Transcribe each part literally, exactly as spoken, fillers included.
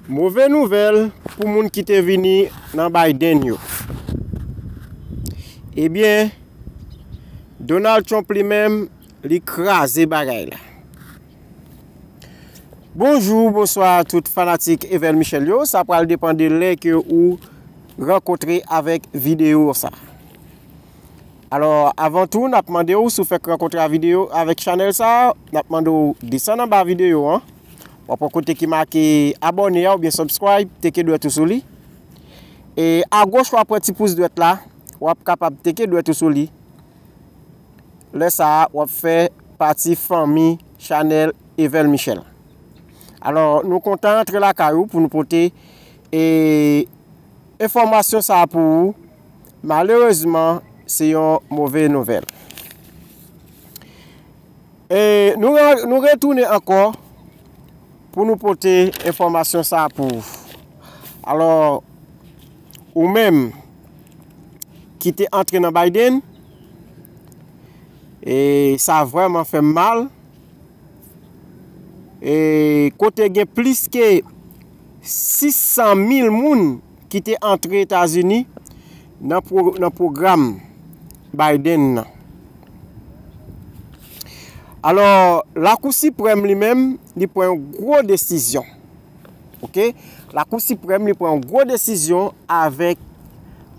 Move nouvèl pou moun ki te vini nan Biden yo. Ebyen, Donald Trump li menm, li kraze bagay la. Bonjou, bonswa tout fanatik Evel Michel yo. Sa pral depann de lè ke ou rankontre avèk videyo sa. Alò, avan tou, n ap mande w, si w fèk rankontre a videyo avèk chanèl sa, n ap mande w desann anba videyo an. W ap wè kote ki make abòne a oubyen subscribe, teke dwèt ou sou li. E agoch, w ap wè ti pous dwèt la, w ap kapab teke dwèt ou sou li. Lè sa a, w ap fè pati fanmi chanèl Evel Michel. Alò, nou kontan antre lakay ou pou nou pote, e, enfòmasyon sa a pou ou. Malerezman, se yon move nouvèl. E nou re-, nou retounen ankò pou nou pote enfòmasyon sa a pou ou. Alò, ou menm ki te antre nan Biden, e sa vrèman fè m mal. E kote gen plis ke sis san mil moun ki te antre Etazini nan pwo-, nan pwogram Biden nan. Alò, Lakou Siprèm li menm, li pran yon gwo desizyon. Oke? Lakou Siprèm, li pran yon gwo desizyon avèk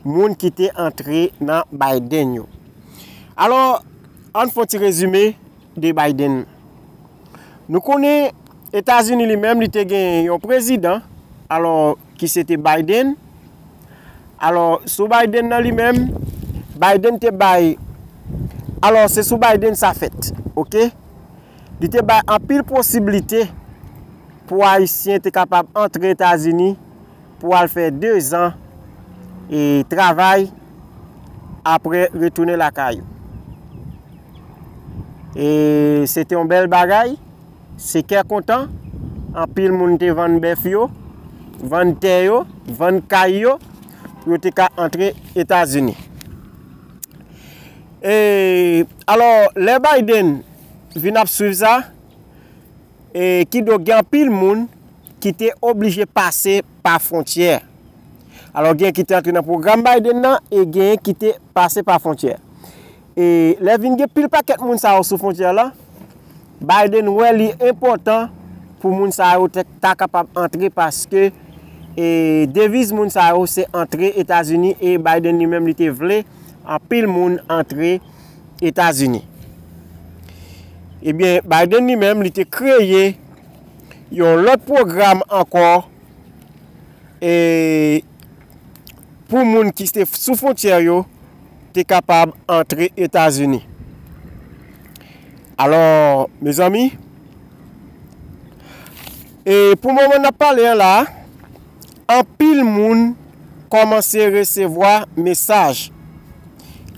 moun ki te antre nan Biden yo. Alò, ann fè yon ti rezime de Biden. Nou konnen Etazini li menm, li te gen yon prezidan, alò, ki se te Biden. Alò, sou Biden nan li menm, Biden te bay, alò, se sou Biden sa fèt, oke? Li te bay anpil posiblite pou Ayisyen te kapab antre Etazini pou al fè dezan e travay, apre retounen lakay yo. E se te yon bèl bagay, se kè kontan, anpil moun te vann bèf yo, vann tè yo, vann kay yo, pou yo te ka antre Etazini. E, alò, lè Biden vin ap swiv sa, e, kidonk gen anpil moun ki te oblije pase pa fwontyè. Alò, gen ki te antre nan pwogram Biden nan, e gen ki te pase pa fwontyè. E lè vin gen pil pakèt moun sa yo sou fwontyè la, Biden wè li enpòtan pou moun sa yo te, ta kapab antre paske, e, deviz moun sa yo se antre Etazini e Biden li menm li te vle anpil moun antre Etazini. Ebyen, Biden li menm li te kreye yon lòt pwogram ankò e pou moun ki te sou fwontyè yo te kapab antre Etazini. Alò, mezanmi, e pou moman n ap pale an la, anpil moun kòmanse resevwa mesaj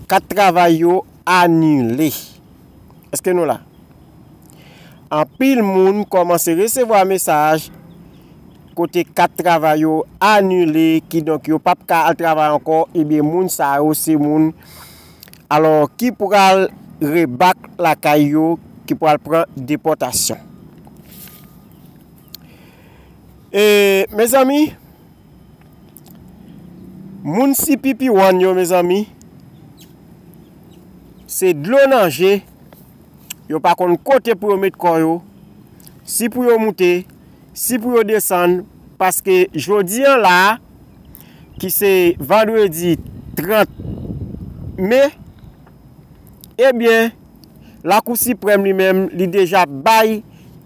kat travay yo anile. Èske nou la? Anpil moun kòmanse resevwa mesaj kote kat travay yo anile, kidonk yo p ap ka al travay ankò, ebyen moun sa yo se moun, alò, ki pral rebak lakay yo, ki pral pran depòtasyon. E, mezanmi, moun C P P One yo, mezanmi, se dlo nan je, yo pa konn kote pou yo met kò yo, si pou yo moute, si pou yo desann, paske jodi an la, ki se vandredi trant me, ebyen, Lakou Siprèm li menm, li deja bay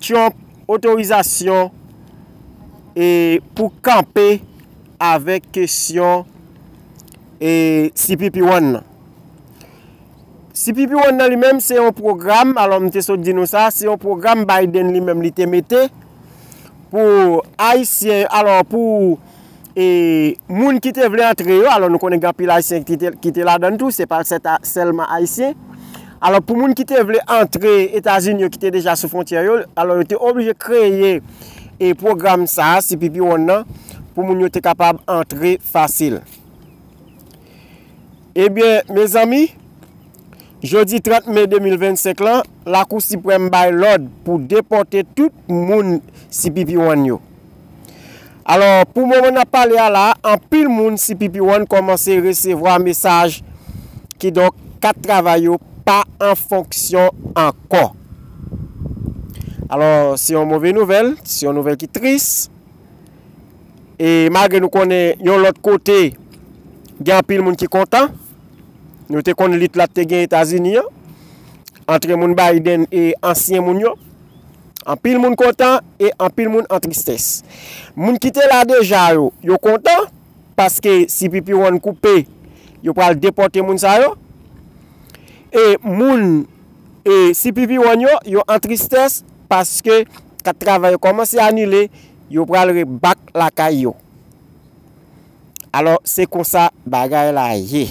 Trump otorizasyon, e, pou kanpe avèk kesyon, e, C P P One nan. C P P One nan li menm, se yon pwogram, alò, m te sot di nou sa, se yon pwogram Biden li menm li te mete pou Ayisyen, alò, pou, e, moun ki te vle antre yo, alò, nou konnen gen anpil Ayisyen ki te, ki te ladann tou, se pa sèt-, sèlman Ayisyen. Alò, pou moun ki te vle antre Etazini yo, ki te deja sou fwontyè yo, alò, yo te oblije kreye, e, pwogram sa a, C P P One nan, pou moun yo te kapab antre fasil. Ebyen, mezanmi, jodi trant me de mil vennsenk lan, Lakou Siprèm bay lòd pou depòte tout moun C P P One yo. Alò, pou moman n ap pale a la, anpil moun C P P One kòmanse resevwa mesaj, kidonk, kat travay yo pa an fonksyon ankò. Alò, se yon move nouvèl, se yon nouvèl ki tris. E malgre nou konnen yon lòt kote, gen anpil moun ki kontan. Nou te konn lit la te gen Etazini an, antre moun Biden e ansyen moun yo. Anpil moun kontan e anpil moun an tristès. Moun ki te la deja yo, yo kontan, paske C P P One koupe, yo pral depòte moun sa yo. E moun, e C P P One yo, yo an tristès, paske kat travay yo kòmanse anile, yo pral rebak lakay yo. Alò, se konsa bagay la ye.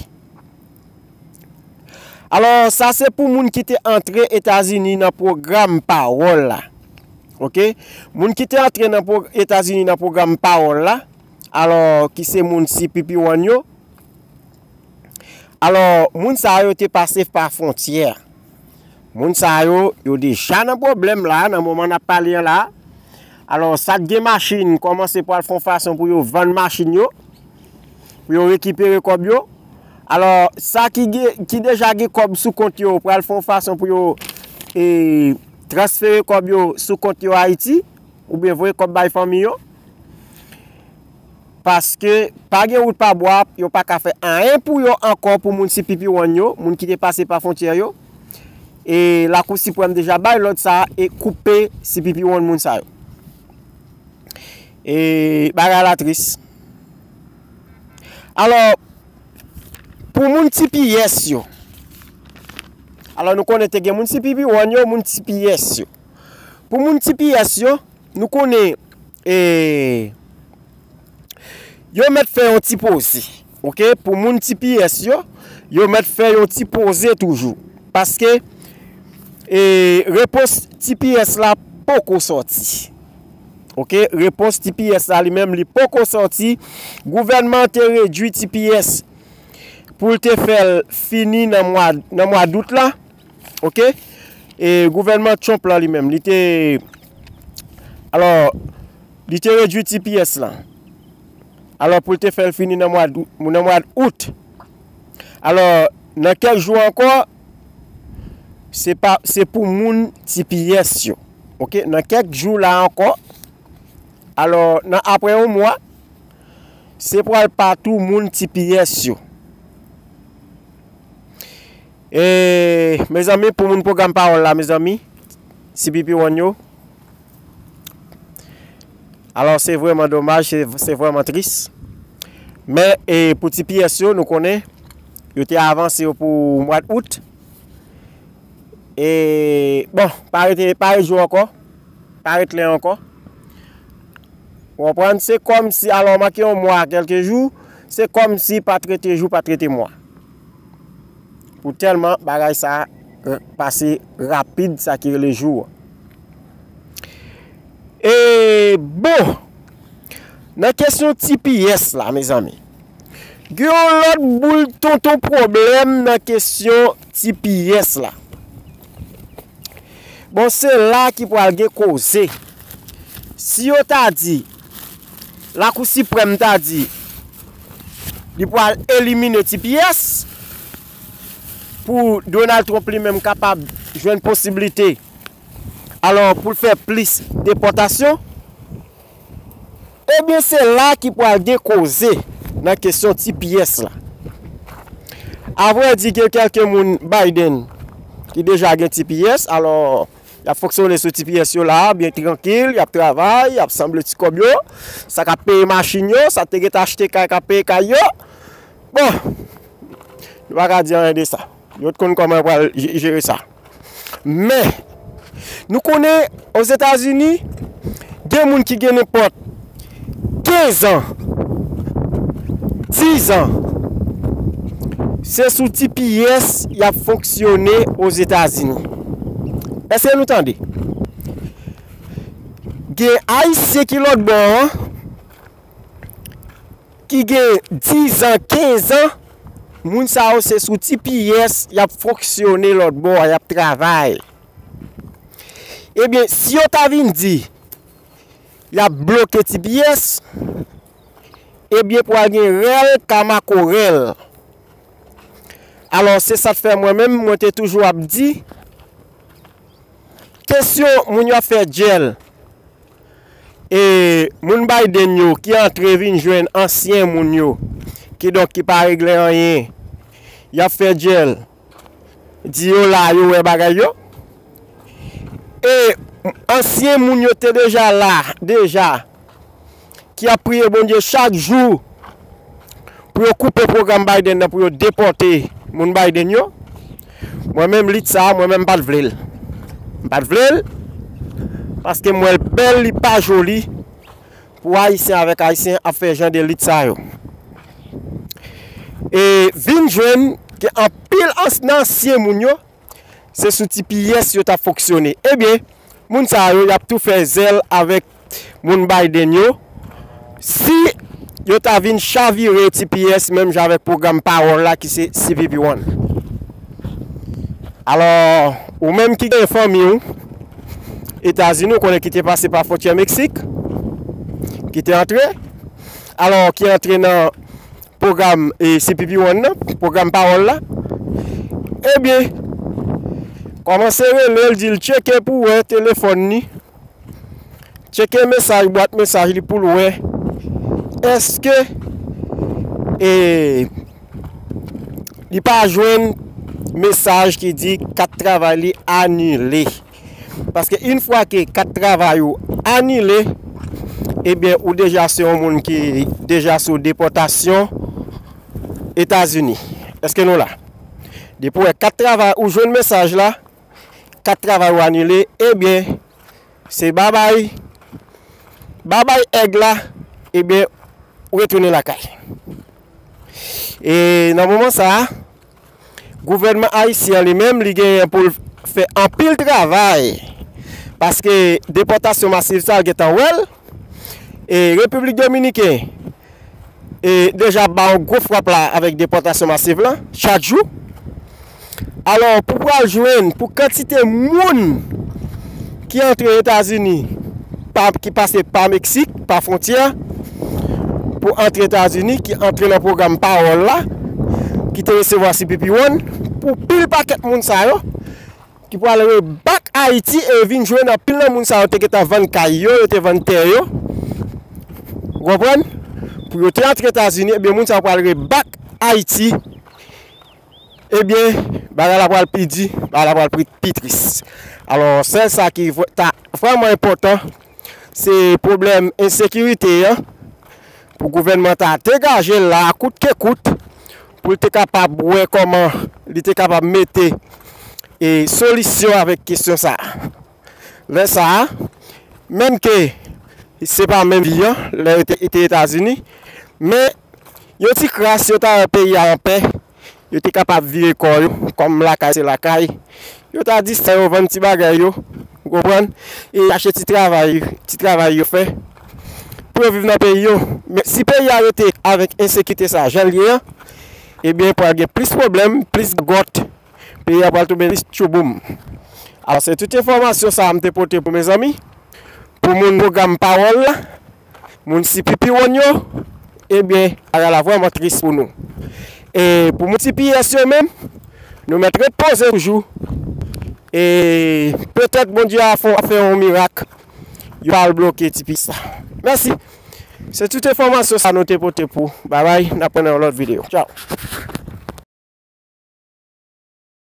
Alò, sa se pou moun ki te antre Etazini nan pwogram pawòl la. Oke? Moun ki te antre nan pwo-, Etazini nan pwogram pawòl la, alò, ki se moun C P P One yo. Alò, moun sa yo te pase pa fwontyè. Moun sa yo, yo deja nan pwoblèm la, nan moman n ap pale an la. Alò, sa k gen machin, kòmanse pral fè yon fason pou yo vann machin yo, pou yo rekipere kòb yo. Alò, sa ki gen, ki deja gen kòb sou kont yo, pral fè yon fason pou yo, e, transfere kòb yo sou kont yo Ayiti, oubyen voye kòb bay fanmi yo. Paske pa gen wout pa bwa, yo pa ka fè anyen pou yo ankò, pou moun C P P One yo, moun ki te pase pa fwontyè yo. E Lakou Siprèm deja bay lòd sa a e koupe C P P One moun sa yo. E bagay la tris. Alò, pou moun T P S yo, alò, nou konnen te gen moun C P P One yo, moun T P S yo. Pou moun T P S yo, nou konnen, e, yo mèt fè yon ti poze. Oke? Pou moun T P S yo, yo mèt fè yon ti poze toujou. Paske, e, repons T P S la poko sòti. Oke? Repons T P S la li menm, li poko sòti. Gouvènman an te redui T P S pou l te fè l fini nan mwa, nan mwa dout la. Oke? E gouvènman Trump la li menm, li te, alò, li te redui T P S la. Alò, pou l te fè l fini nan mwa d-, nan mwa out. Alò, nan kèk jou ankò, se pa, se pou moun T P S yo. Oke? Nan kèk jou la ankò, alò, nan apre yon mwa, se pral pa tou moun T P S yo. E, mezanmi, pou moun pwogram pawòl la, mezanmi, C P P One yo. Alò, se vrèman domaj, se, se vrèman tris. Men, e, pou T P S yo, nou konnen, yo te avanse yo pou mwa out. E, bon, pa rete, pa rete jou ankò. Pa ret lè ankò. Ou konprann? Se kòmsi, alò, manke yon mwa, kèlke jou, se kòmsi pa t rete jou, pa t rete mwa. Pou tèlman bagay sa, e, pase rapid, sa ki rele jou an. E, bon, nan kesyon T P S la, mezanmi, gen yon lòt boul tonton pwoblèm nan kesyon T P S la. Bon, se la ki pral gen koze. Si yo ta di, Lakou Siprèm ta di, li pral elimine T P S pou Donald Trump li menm kapab jwenn posiblite, alò, pou l fè plis depòtasyon, ebyen, se la ki pral gen koze nan kesyon T P S la. Avrèdi, gen kèlke moun Biden ki deja gen T P S, alò, y ap fonksyone sou T P S yo la, byen trankil, y ap travay, y ap sanble ti kòb yo, sa k ap peye machin yo, sa te gentan achte kay, k ap peye kay yo. Bon, nou pa ka di anyen de sa. Yo t konn kòman yo pral je-, jere sa. Men, nou konnen, Ozetazini, gen moun ki gen nenpòt kenz an, diz an, se sou T P S y ap fonksyone Ozetazini. Èske nou tande? Gen Ayisyen ki lòt bò an, ki gen diz an, kenz an, moun sa yo se sou T P S y ap fonksyone lòt bò a, y ap travay. Ebyen, si yo ta vin di, y ap bloke T P S, ebyen, pral gen rèl ka makorèl. Alò, se sa k fè mwen menm, mwen te toujou ap di, kesyon moun yo ap fè djèl, e moun Biden yo ki antre vin jwenn ansyen moun yo, kidonk ki pa regle anyen, y ap fè djèl, di yo la, yo wè bagay yo. E ansyen moun yo te deja la, deja, ki ap priye Bondye chak jou pou yo koupe pwogram Biden nan, pou yo depòte moun Biden yo. Mwen menm, lit sa a, mwen menm, m pa t vle l. M pa t vle l, paske m wè l bèl, li pa joli pou Ayisyen avèk Ayisyen ap fè jan de lit sa yo. E vin jwenn ke anpil ans-, nan ansyen moun yo, se sou T P S yo t ap fonksyone. Ebyen, moun sa yo, y ap tou fè zèl avèk moun Biden yo, si yo ta vin chavire T P S menm jan avèk pwogram pawòl la ki se C P P One. Alò, ou menm ki gen fanmi w Etazini, ou konnen ki te pase pa fwontyè Meksik, ki te antre, alò, ki antre nan pwogram, e, C P P One nan, pwogram pawòl la, ebyen, kòmanse rele l, di l tcheke pou wè telefòn li, tcheke mesaj, bwat mesaj li pou l wè èske, e, li pa jwenn mesaj ki di kat travay li anile. Paske yon fwa ke kat travay ou anile, ebyen, ou deja se yon moun ki deja sou depòtasyon Etazini. Èske nou la? Depi w wè kat travay, ou jwenn mesaj la, kat travay ou anile, ebyen, se babay, babay èg la, ebyen, ou retounen lakay. E nan moman sa a, gouvènman ayisyen an li menm, li genyen pou l fè anpil travay, paske depòtasyon masiv sa a gentan wè l, e Repiblik Dominiken, e deja ba yon gwo frap la avèk depòtasyon masiv la, chak jou. Alò, pou pral jwenn, pou kantite moun ki antre Etazini, pa, ki pase pa Meksik, pa fwontyè, pou antre Etazini, ki antre nan pwogram pawòl la, ki te resevwa C P P One, pou pil pakèt moun sa yo, ki pral rebak Ayiti e vin jwenn anpil nan moun sa yo te gentan vann kay yo, yo te vann tè yo. Ou konprann? Pou yo te antre Etazini, ebyen, moun sa yo pral rebak Ayiti. Ebyen, bagay la pral pi di, bagay la pral pi, pi tris. Alò, sèl sa ki vre-, ta vrèman enpòtan, se pwoblèm ensekirite an, pou gouvènman ta degaje l la, kout ke kout, pou l te kapab wè kòman li te kapab mete, e, solisyon avèk kesyon sa a. Lè sa a, menm ke se pa menm vi an, lè yo te, te Etazini, men yon ti kras, yo ta wè peyi a anpè, yo te kapab vire kò yo, kòm lakay se lakay. Yo ta di sa yo vann ti bagay yo, ou konprann? E chache ti travay, ti travay yo fè, pou yo viv nan peyi yo. Men si peyi a rete avèk ensekirite sa, jan l ye an, ebyen, pral gen plis pwoblèm, plis gagòt, peyi a pral tonbe plis tchouboum. Alò, se tout enfòmasyon sa a m te pote pou mezanmi, pou moun pwogram pawòl la, moun C P P One yo, ebyen, bagay la vrèman tris pou nou. E pou moun T P S yo menm, nou mèt ret poze toujou. E petèt Bondye a fè, fè yon mirak, yo al bloke T P S la. Mèsi. Se tout enfòmasyon sa nou te pote pou. Babay, n ap wè nan yon lòt videyo. Tchaw.